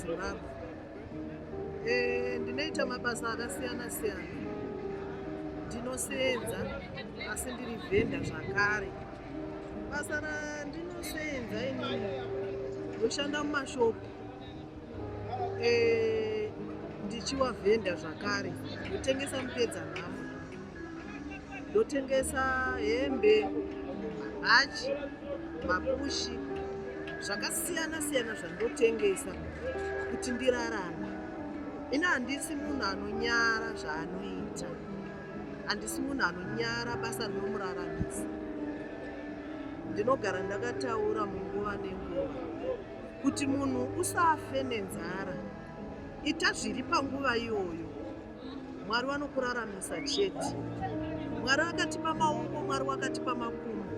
muZimbabwe. Eh, ndinoita mabasa akasiyana siyana. Ndinosenza asi ndiri vhenda zvakare. Basa randinosenza inini ndoshanda mumashopu eh, ndichiwa vhenda zvakare ndotengesa mupedza nhamo ndotengesa hembe hachi mapushi zvakasiyana siyana zvandotengesa kuti ndirarame ini handisi munhu anonyara zvaanoita handisi munhu anonyara basa rinomuraramisa ndinogara ndakataura munguva nenguva kuti munhu usafe nenzara ita zviri panguva iyoyo Mwari vanokuraramisa chete. Mwari akatipa maoko, Mwari wakatipa makumbo,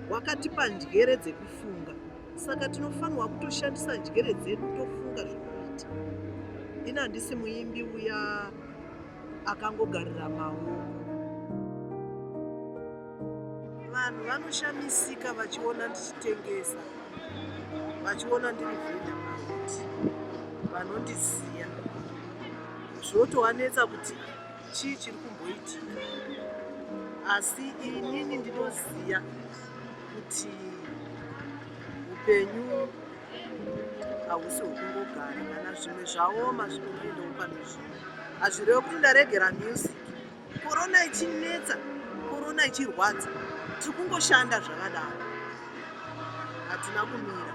wakatipa njere dzekufunga. Saka tinofanirwa kutoshandisa njere dzedu tofunga zvekuita. Ini handisi muimbi uya akangogarira maoko. Vanhu vanoshamisika vachiona ndichitengesa, vachiona ndiri vhenda paruti, vanondiziya zvotovanetsa kuti chii chiri kumboitika, asi inini ndinoziya kuti upenyu hausi hwekungogara kana zvimwe zvaoma zvinoendawo pane zvimwe. Hazvirevi kuti ndaregera music Korona ichinetsa, korona ichirwadza, tiri kungoshanda zvakadaro, hatina kumira.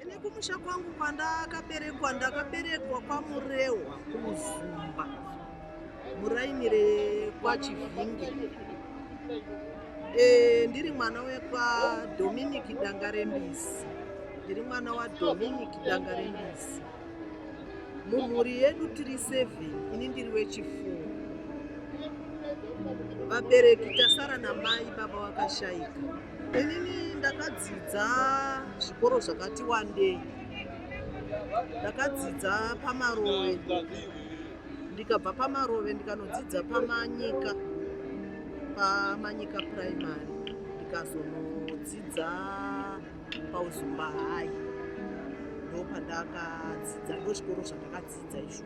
Ini kumusha kwangu kwandakaberekwa, ndakaberekwa kwaMurehwa kuMuzumba, muraini rekwaChivhinge. E, ndiri mwana wekwaDominic Dangarembisi. Ndiri mwana waDominic Dangarembisi. Mumhuri yedu tiri 7, ini ndiri wechifour. Vabereki tasara namai, baba vakashaika. Inini ndakadzidza zvikoro zvakati wandei. Ndakadzidza paMarove, ndikabva paMarove ndikanodzidza paManyika, paManyika Primary, ndikazonodzidza paUzumba High. Ndopandakadzidza, ndozvikoro zvandakadzidza izvozvo.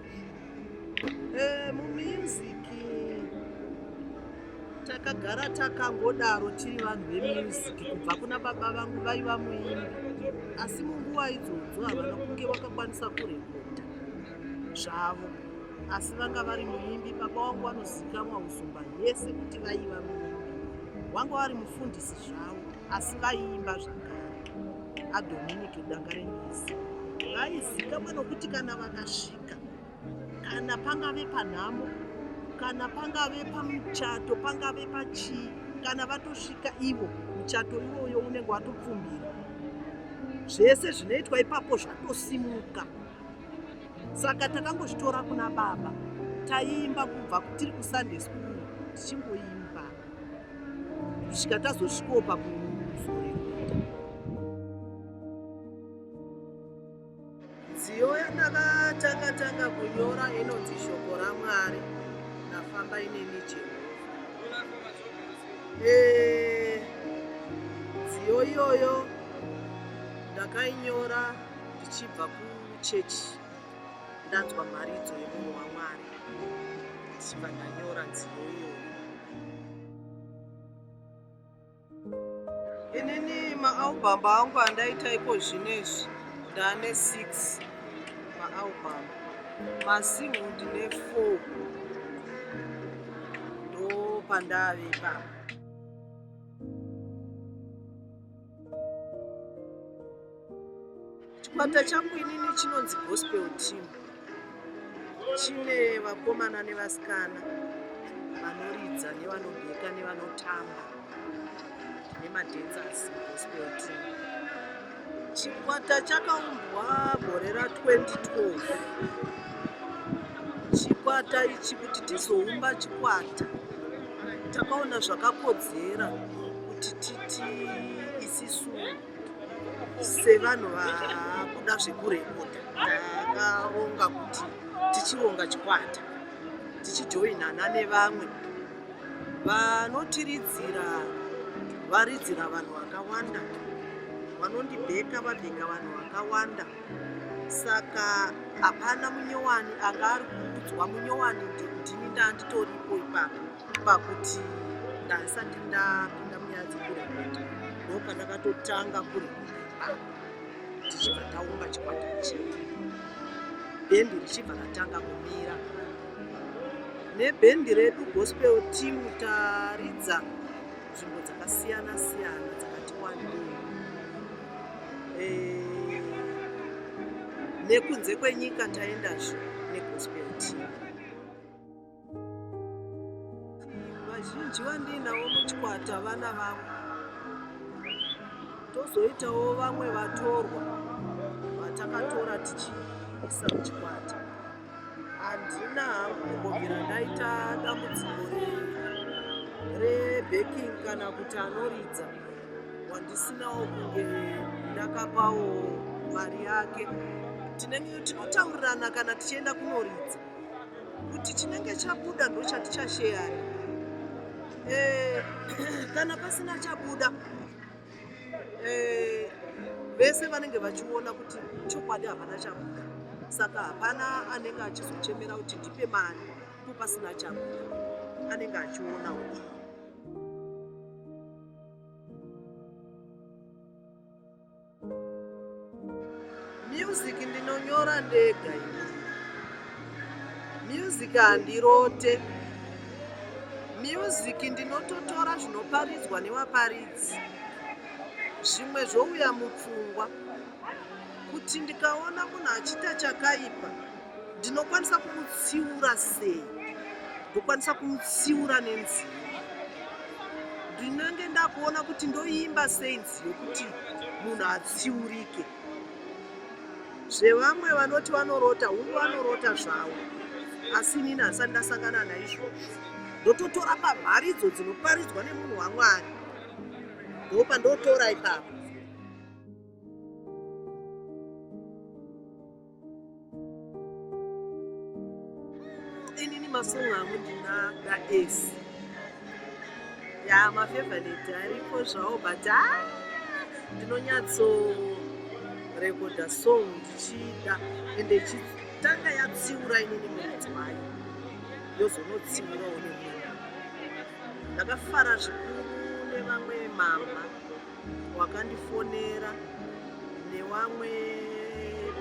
Eh, mumusic takagara takangodaro tiri vanhu vemusic kubva kuna baba vangu vaiva muimbi, asi munguva idzodzo havana kunge vakakwanisa kurekodha zvavo, asi vanga vari muimbi. Baba vangu vanozikanwa Uzumba yese kuti vaiva muimbi, vanga vari mufundisi zvavo, asi vaiimba zvakare. ADominic Dangarembisi vaizikanwa nokuti kana vakasvika, kana pangave panhamo, kana pangave pamuchato, pangave pachii, kana vatosvika ivo, muchato iwoyo unenge watopfumbira, zvese zvinoitwa ipapo zvatosimuka. Saka takangozvitora kuna baba, taiimba kubva tiri kuSunday school tichingoimba kusvika tazosvikawo pakuzorekota. Nziyo yandakatanga tanga kunyora inonzi Shoko raMwari nafamba ineni Jehovha. Eh, nziyo iyoyo ndakainyora ndichibva kuchechi, ndanzwa mharidzo yemunhu waMwari, ndichibva ndanyora nziyo iyoyo. Inini maalbum angu andaita iko zvinezvi ndane 6 maalbum, masingle ndine 4, ndopandave ipapa. Chikwata changu inini chinonzi Gospel Team, chine vakomana nevasikana vanoridza nevanobheka nevanotamba nemadancers. Gospel Team, chikwata chakaumbwa gore ra2012. Chikwata ichi, kuti tizoumba chikwata, takaona zvakakodzera kuti titi isisu sevanhu vakuda zvekurekodha, takaronga kuti tichironga chikwata tichijoinana nevamwe vanotiridzira. Varidzira vanhu vakawanda, vanondibheka vabheka vanhu vakawanda, saka hapana munyowani anga ari kuudzwa. Munyowani ndini ndanditoripo ipapo pakuti ndasati ndapinda munyaya dzekurekodha, ndopandakatotanga kurekodha ipapo, tichibva taumba chikwata chedu, bhendi richibva ratanga kumira nebhendi redu gospel team. Taridza nzvimbo dzakasiyana siyana dzakati wandei, nekunze kwenyika taendazve negospel team. Vazhinji vandiinawo muchikwata vana vangu, tozoitawo vamwe vatorwa vatakatora tichiisa muchikwata. Handina hangu kumbobvira ndaita dambudziko rebacking kana kuti anoridza wandisinawo kunge ndakapawo mari yake. Tinenge tinotaurirana kana tichienda kunoridza kuti chinenge chabuda ndochatichasheyana. Kana pasina chabuda, vese vanenge vachiona kuti chokwadi hapana chabuda, saka hapana anenge achizochemera kuti ndipe mari ko pasina chabuda. Anenge achionawo. Music ndinonyora ndega ini. Music handirote. Music ndinototora zvinoparidzwa nevaparidzi, zvimwe zvouya mupfungwa kuti ndikaona munhu achiita chakaipa ndinokwanisa kumutsiura sei, ndokwanisa kumutsiura nenziyo. Ndinenge ndakuona kuti ndoimba sei nziyo kuti munhu atsiurike. Zvevamwe vanoti vanorota, hungu, vanorota zvavo, asi inini handisati ndasangana naizvozvo. Ndototora pamharidzo dzinoparidzwa nemunhu waMwari, ndopandotora ipapo. Inini masong angu ndinada ese ya mafavourite aripo zvawo, but ah, ndinonyatsorekodha song ndichida ende ichitanga yatsiura inini muridzi wayo, yozonotsiurawo nemumwe. Ndakafara zvikuru nevamwe mama wakandifonera nevamwe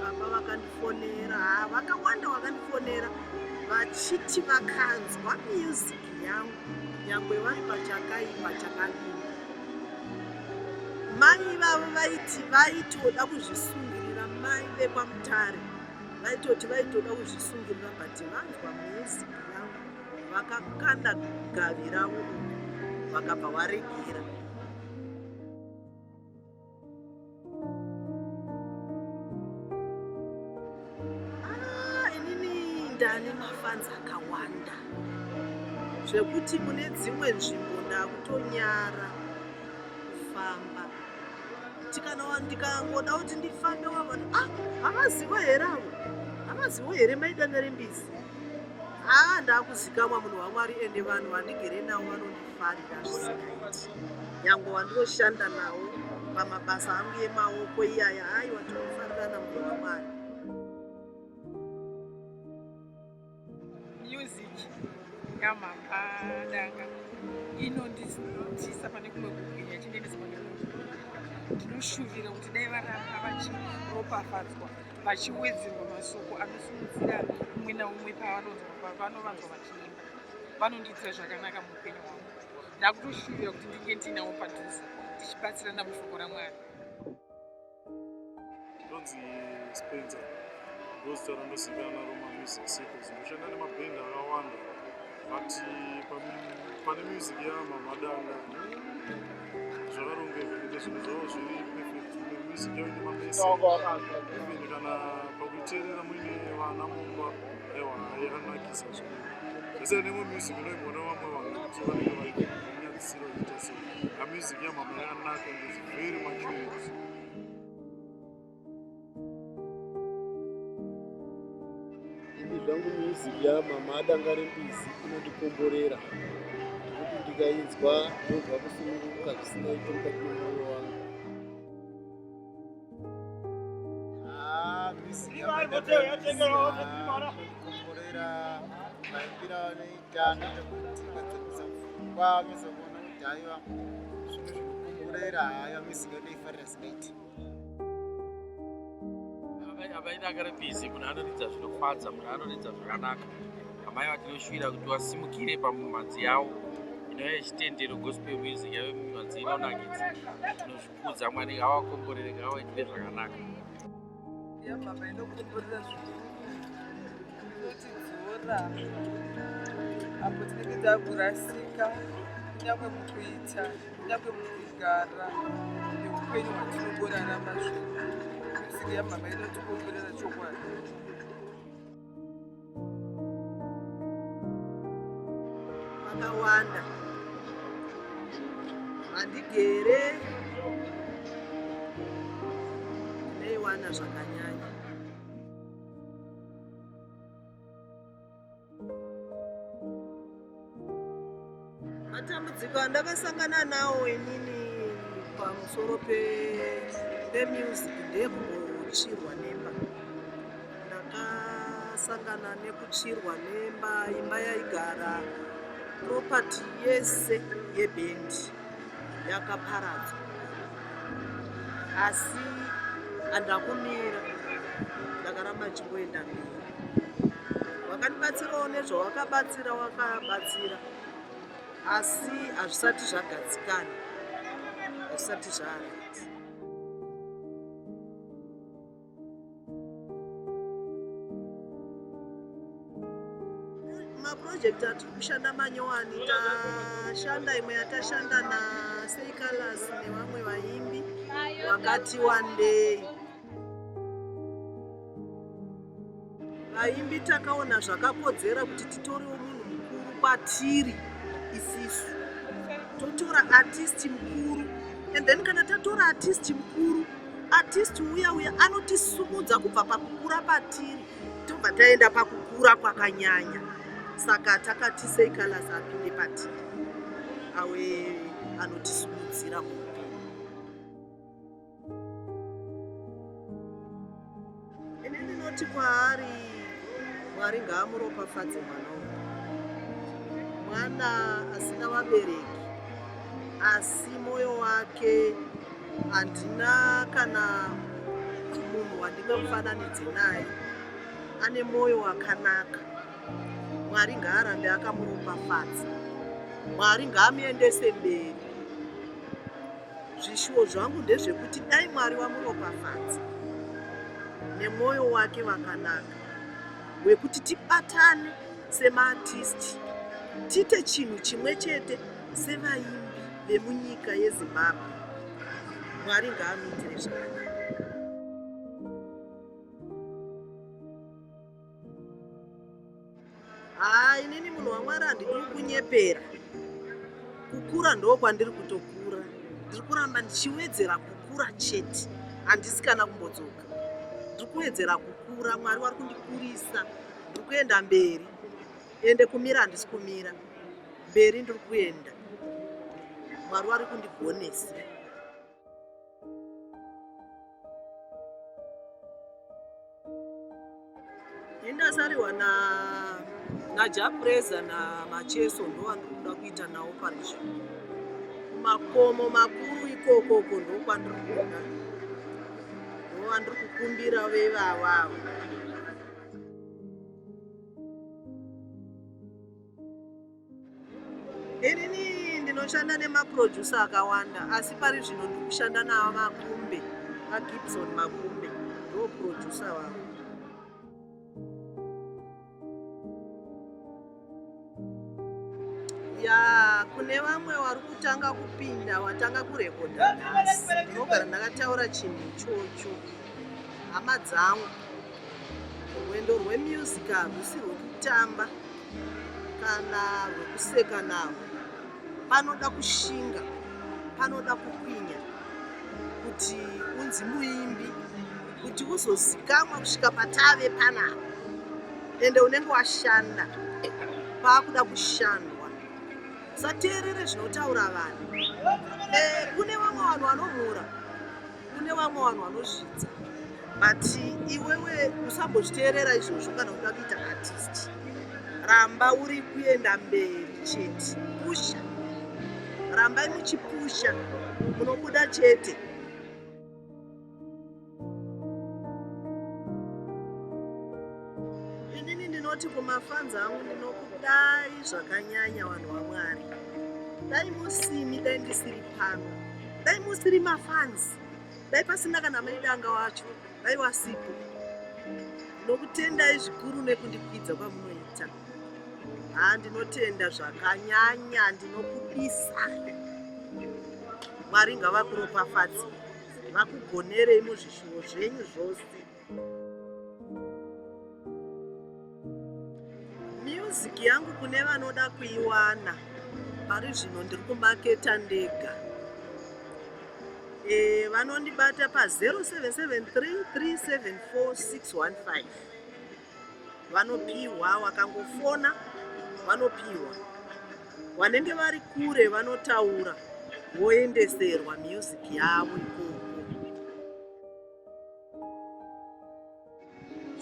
baba vakandifonera, ha, vakawanda vakandifonera vachiti vakanzwa music yangu nyangwe vari pachakaipa chakadini. Mai ivavo vaiti vaitoda kuzvisungirira, mai vekwaMutare vaitoti vaitoda kuzvisungirira, but vanzwa music yangu vakakanda gavi ravo uku vakabva varegera. Ah, inini ndane mafans akawanda zvekuti mune dzimwe nzvimbo ndakutonyara kufamba. Tikana ndikangoda kuti ndifambe, wavati, "Ah, havazivo here avo? Havazivo here maidanga rembizi?" Haa, ndakuzikamwa, munhu waMwari, ende vanhu vandigere navo vanondifarira zvisingaiti, nyangwe wandinoshanda nawo pamabasa angu emaoko iyaya. Aiwa, tinofarirana, munhu waMwari. Music yamama Danga inonditisa pane kumwe kubwinya, chindiendesa pane kumwe kubwinya. Ndinoshuvira kuti dai varamba vachiropafadzwa, vachiwedzerwa masoko anosimudzira umwe naumwe pavanonzwa, pavanovanzwa vachiimba. Vanondiitira zvakanaka muupenyu hwangu. Ndakutoshuvira kuti ndinge ndinawo padhuze tichibatsirana mushoko raMwari. Ndonzi Spencer, ndozita randozivikanwa naro mamusic circles. Ndoshanda nemabhendi akawanda, but pane music yamama Danga zvakarongeka ende zvinhu zvavo zviri perfect. Music yavo ine mamessage, even kana pakuiteerera muine vana mumba, aiwa, yakanakisa zvikuru. Zvese nemwe music inoimbwa nevamwe vanhu kuti vanenge vachinyadzisira vachiita sei, amusic yamama yakanaka and is very matured. Ini zvangu music yamama Danga Rembizi inondikomborera. Ndikainzwa ndinonzwa kusununguka zvisingaiti mukati memwoyo wangu. Ah, music yakandikomborera maimbiro anoita anoita kuti kwedzekusa pfungwa unozoona kuti haiwa zvinhu zvinokomborera haiwa music yandaifarira singaiti. Amai agare busy, munhu anoridza zvinofadza, munhu anoridza zvakanaka. Amai vatinoshuvira kuti vasimukire pamumhanzi yavo inova yechitendero, gospel music yave mimhanzi inonakidza, tinozvikudza. Mwari ngavakomborere, ngavaitire zvakanaka. Yamama inokomborera zvikuru, inotidzora apo tinenge takurasika, kunyange mukuita, kunyange mukugara neupenyu hwatinongorarama. Zvino music yamama inotikomborera chokwadi. Vakawanda handigere ndinoiwana zvakanyanya. Matambudziko andakasangana nawo inini pamusoro pemusic ndeyekumbotsvirwa nemba. Ndakasangana nekutsvirwa nemba, imba yaigara property yese yebhendi yakaparadzwa, asi handakumira, ndakaramba ndichingoenda mberi. Wakandibatsirawo nezvawakabatsira, wakabatsira, asi hazvisati zvagadzikana, hazvisati zvaright. Mapurojekti atiri kushanda manyowani, tashanda imwe yatashanda naSay Colors nevamwe vaimbi vakati wandei. Vaimbi takaona zvakakodzera kuti titorewo munhu mukuru kwatiri isisu, totora artist mukuru, and then kana tatora artist mukuru, artist uya uya anotisumudza kubva pakukura patiri, tobva taenda pakukura kwakanyanya. Saka takati Seh Calaz apinde patiri, awe anotisumudzira muupenyu. Ini ndinoti kwaari, Mwari ngaamuropafadze mwana uyu, mwana asina vabereki, asi mwoyo wake handina kana munhu wandingamufananidze naye. Ane mwoyo wakanaka. Mwari ngaarambe akamuropafadza, Mwari ngaamuendese mberi. Zvishuwo zvangu ndezvekuti dai Mwari wamuropafadza nemwoyo wake wakanaka wekuti tibatane semaartist, tiite chinhu chimwe chete sevaimbi vemunyika yeZimbabwe. Mwari ngaamuitire zvakanaka. Haa, inini munhu waMwari handidi kukunyepera. Kukura ndo kwandiri kutokura, ndiri kuramba ndichiwedzera kukura chete, handisi kana kumbodzoka. Ndiri kuwedzera kukura, Mwari wari kundikurisa, ndiri kuenda mberi. Ende kumira handisi kumira, mberi ndiri kuenda. Mwari wari kundigonesa. Indasariwa na naJah Prayzah naMacheso, ndowandiri kuda kuita nawo parizvino. Kumakomo makuru ikokoko ndokwandiri kuda, ndowandiri kukumbira vevavavo. Inini ndinoshanda nemaproducer akawanda, asi pari zvino ndiri kushanda navo Makumbe, vaGibson Makumbe ndo producer vavo. Ya, kune vamwe vari kutanga kupinda, watanga kurekodha nhasi, ndinogara ndakataura chinhu ichocho. Hama dzangu, rwendo rwemusic harusi rwekutamba kana rwekuseka navo. Panoda kushinga, panoda kukwinya kuti unzi muimbi, kuti uzozikamwa kusvika patave panapa, ende unenge washanda, paakuda kushandwa. Usateerere zvinotaura vanhu. Eh, kune vamwe vanhu vanomhura, kune vamwe vanhu vanozvidza, but iwewe usambozviteerera izvozvo kana uda kuita artist. Ramba uri kuenda mberi chete, pusha, rambai muchipusha, munobuda chete. Inini ndinoti kumafanzi angu ndinokudai zvakanyanya vanhu vaMwari. Dai musimi, dai ndisiri pano, dai musiri mafanzi, dai pasina kana maidanga wacho, dai wasipo. Ndinokutendai zvikuru nekundikwidza kwamunoita. Haa, ndinotenda zvakanyanya, ndinokudisa. Mwari ngavakuropafadze, vakugonerei muzvishuwo zvenyu zvose. Music yangu kune vanoda kuiwana, pari zvino ndiri kumaketa ndega. E, vanondibata pa 0773 374 615. Vanopiwa wakangofona, vanopiwa. Vanenge vari kure vanotaura voendeserwa music yavo ikoko.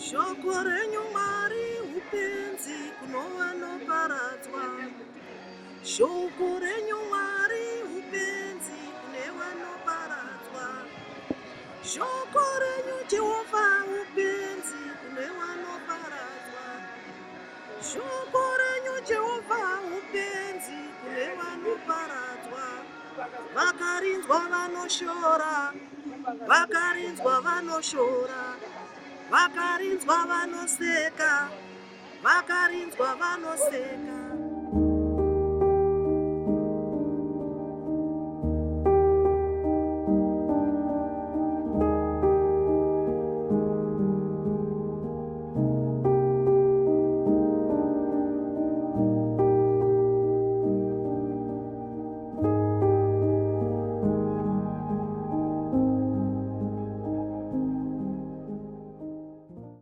Shoko renyu Mwari upenzi kuno vanoparadzwa. Shoko renyu Mwari upenzi kune vanoparadzwa. Shoko renyu Jehovha upenzi kune vanoparadzwa. Shoko renyu Jehovha upenzi kune vanoparadzwa. Vakarinzwa vanoshora, vakarinzwa vanoshora, vakarinzwa vanoseka, vakarinzwa vanoseka.